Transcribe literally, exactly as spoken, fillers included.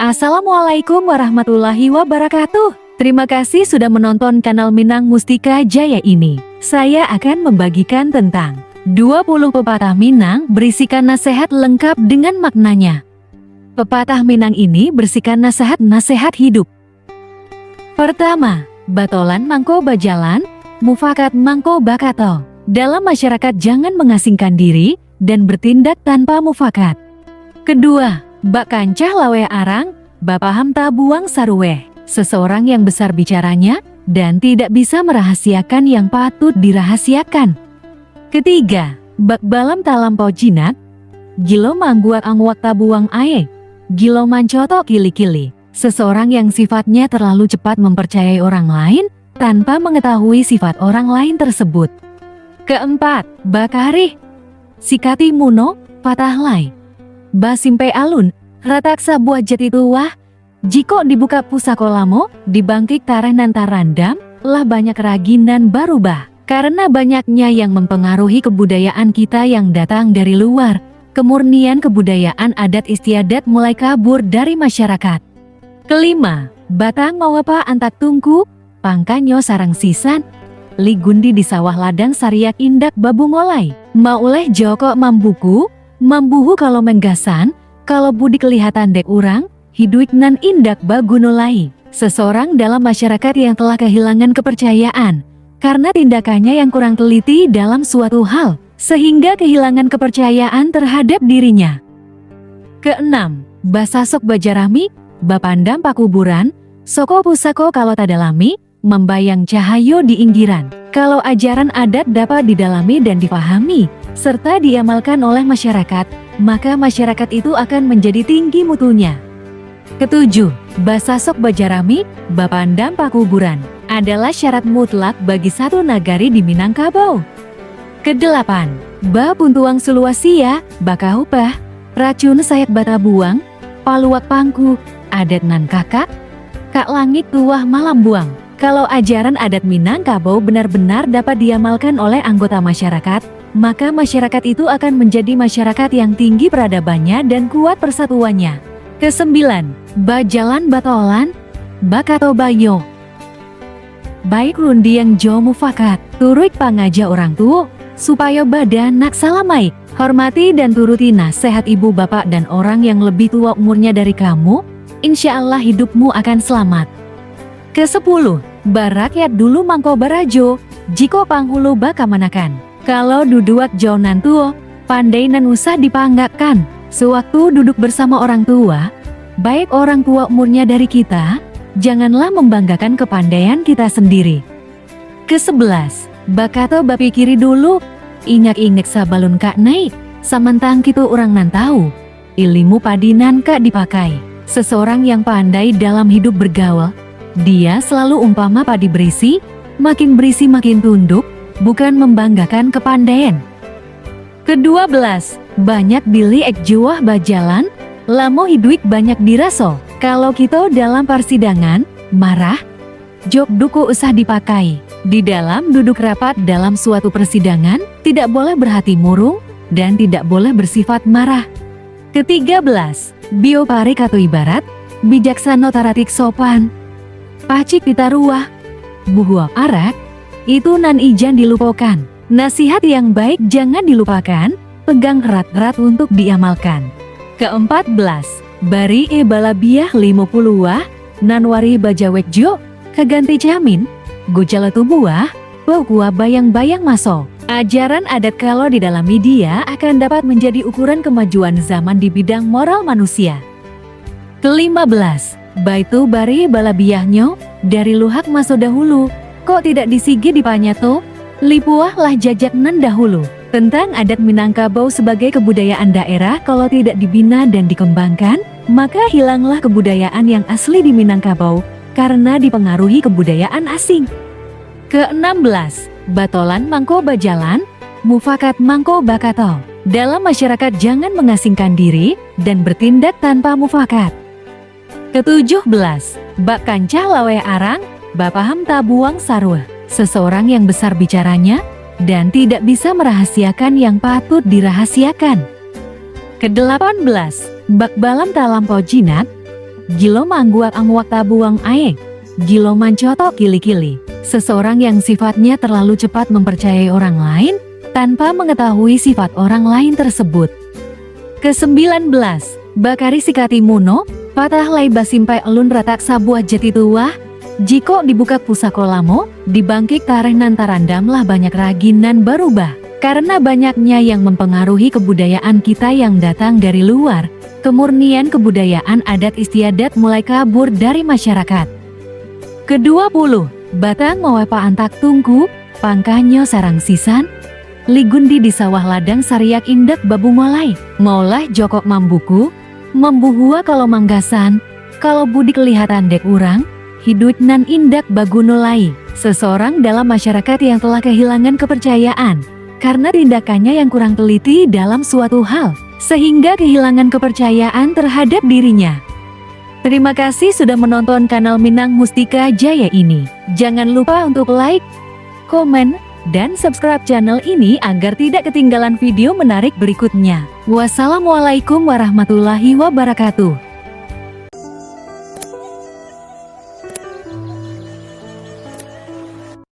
Assalamualaikum warahmatullahi wabarakatuh. Terima kasih sudah menonton kanal Minang Mustika Jaya ini. Saya akan membagikan tentang dua puluh pepatah Minang berisikan nasihat lengkap dengan maknanya. Pepatah Minang ini berisikan nasihat-nasihat hidup. Pertama, batolan mangko bajalan, mufakat mangko bakato. Dalam masyarakat jangan mengasingkan diri dan bertindak tanpa mufakat. Kedua, bak kancah laweh arang, bapaham tabuang saruweh. Seseorang yang besar bicaranya dan tidak bisa merahasiakan yang patut dirahasiakan. Ketiga, bak balam talampau jinak, gilo mangguak-angguak tabuang ae, gilo mancotok kili-kili. Seseorang yang sifatnya terlalu cepat mempercayai orang lain tanpa mengetahui sifat orang lain tersebut. Keempat, bakarih, sikati muno, patah lai. Basimpai alun, ratak sabuah jati tuwah, jikok dibukak pusako lamo, dibangkik tareh nan tarandam, lah banyak ragi nan barubah. Karena banyaknya yang mempengaruhi kebudayaan kita yang datang dari luar, kemurnian kebudayaan adat istiadat mulai kabur dari masyarakat. Kelima, batang mawapa antak tungku, pangkanyo sarang sisan, ligundi di sawah ladang sariak indak babungo lai. Mauleh jokok mambuku, mambuhu kalau menggasan, kalau budik lihatan dek urang, hiduik nan indak baguno lai. Seseorang dalam masyarakat yang telah kehilangan kepercayaan karena tindakannya yang kurang teliti dalam suatu hal, sehingga kehilangan kepercayaan terhadap dirinya. Keenam, basasok bajarami, bapandam pakuburan, soko pusako kalau tadalami, mambayang cahayo di inggiran. Kalau ajaran adat dapat didalami dan dipahami, serta diamalkan oleh masyarakat, maka masyarakat itu akan menjadi tinggi mutunya. Ketujuh, basasok bajarami, bapandam pakuburan, adalah syarat mutlak bagi satu nagari di Minangkabau. Kedelapan, bapuntuang suluasia, bakahupah, racun sayak batabuang, paluak pangku, adat nan kakak, kak langik tuwah malambuang. Kalau ajaran adat Minangkabau benar-benar dapat diamalkan oleh anggota masyarakat, maka masyarakat itu akan menjadi masyarakat yang tinggi peradabannya dan kuat persatuannya. Kesembilan, bajalan batolan, bakato bayo. Baik rundiang jo mufakat, turuik pangaja urang tuo, supayo badan nak salamaik. Hormati dan turuti nasihat ibu bapak dan orang yang lebih tua umurnya dari kamu, insya Allah hidupmu akan selamat. Kesepuluh, barakyat dulu mangko barajo, jikok panghulu bakamanakan. Kalau duduak jo nan tuo, pandai nan usah dipanggakkan. Sewaktu duduk bersama orang tua, baik orang tua umurnya dari kita, janganlah membanggakan kepandaian kita sendiri. Kesebelas, bakato bapikiri dulu, ingek-ingek sabalun kak naik, samantang kito urang nan tahu, ilimu padi nan kak dipakai. Seseorang yang pandai dalam hidup bergaul, dia selalu umpama padi berisi, makin berisi makin tunduk, bukan membanggakan kepandaian. Kedua belas, banyak diliek juah bajalan, lamo hiduik banyak diraso. Kalau kito dalam parsidangan, marah, jok duko usah dipakai. Di dalam duduk rapat dalam suatu persidangan, tidak boleh berhati murung dan tidak boleh bersifat marah. Ketiga belas, bio parikato ibarat, bijaksano taratik sopan. Pacik pitaruah, buhuak arak, itu nan ijan dilupokan. Nasihat yang baik jangan dilupakan, pegang erat-erat untuk diamalkan. Keempat belas, bari e balabiah limo puluah, nan warih bajawek jo, ka ganti camin, gojala tubuah, baukua bayang-bayang maso. Ajaran adat kalau di dalam media akan dapat menjadi ukuran kemajuan zaman di bidang moral manusia. Kelima belas, baitu bari balabiahnyo, dari luhak maso dahulu, kok tidak disigi dipanyato, lipuah lah jajak nan dahulu. Tentang adat Minangkabau sebagai kebudayaan daerah kalau tidak dibina dan dikembangkan, maka hilanglah kebudayaan yang asli di Minangkabau karena dipengaruhi kebudayaan asing. Keenam belas, batolan mangko bajalan, mufakat mangko bakato. Dalam masyarakat jangan mengasingkan diri dan bertindak tanpa mufakat. Ketujuh belas, bak kancah laweh arang, bapaham tabuang saruah. Seseorang yang besar bicaranya dan tidak bisa merahasiakan yang patut dirahasiakan. Kedelapan belas, bak balam talampau jinak, gilo maangguak-angguak tabuang aek, gilo mancotok kili-kili. Seseorang yang sifatnya terlalu cepat mempercayai orang lain, tanpa mengetahui sifat orang lain tersebut. Kesembilan belas, bakari sikati muno, patah lai basimpai alun ratak sabuah jati tuah, jikok dibukak pusako lamo, dibangkik tareh nan tarandam lah banyak ragi nan barubah. Karena banyaknya yang mempengaruhi kebudayaan kita yang datang dari luar, kemurnian kebudayaan adat istiadat mulai kabur dari masyarakat. Kedua puluh, batang maweh paantak tungku, pangkahnyo sarang sisan, ligundi di sawah ladang sariak indak babungo lai, maulah jokok mambuku, mambuhua kalau manggasan, kalau budik lihatan dek urang, hiduik nan indak baguno lai. Seseorang dalam masyarakat yang telah kehilangan kepercayaan karena tindakannya yang kurang teliti dalam suatu hal, sehingga kehilangan kepercayaan terhadap dirinya. Terima kasih sudah menonton kanal Minang Mustika Jaya ini. Jangan lupa untuk like, komen, dan subscribe channel ini agar tidak ketinggalan video menarik berikutnya. Wassalamualaikum warahmatullahi wabarakatuh.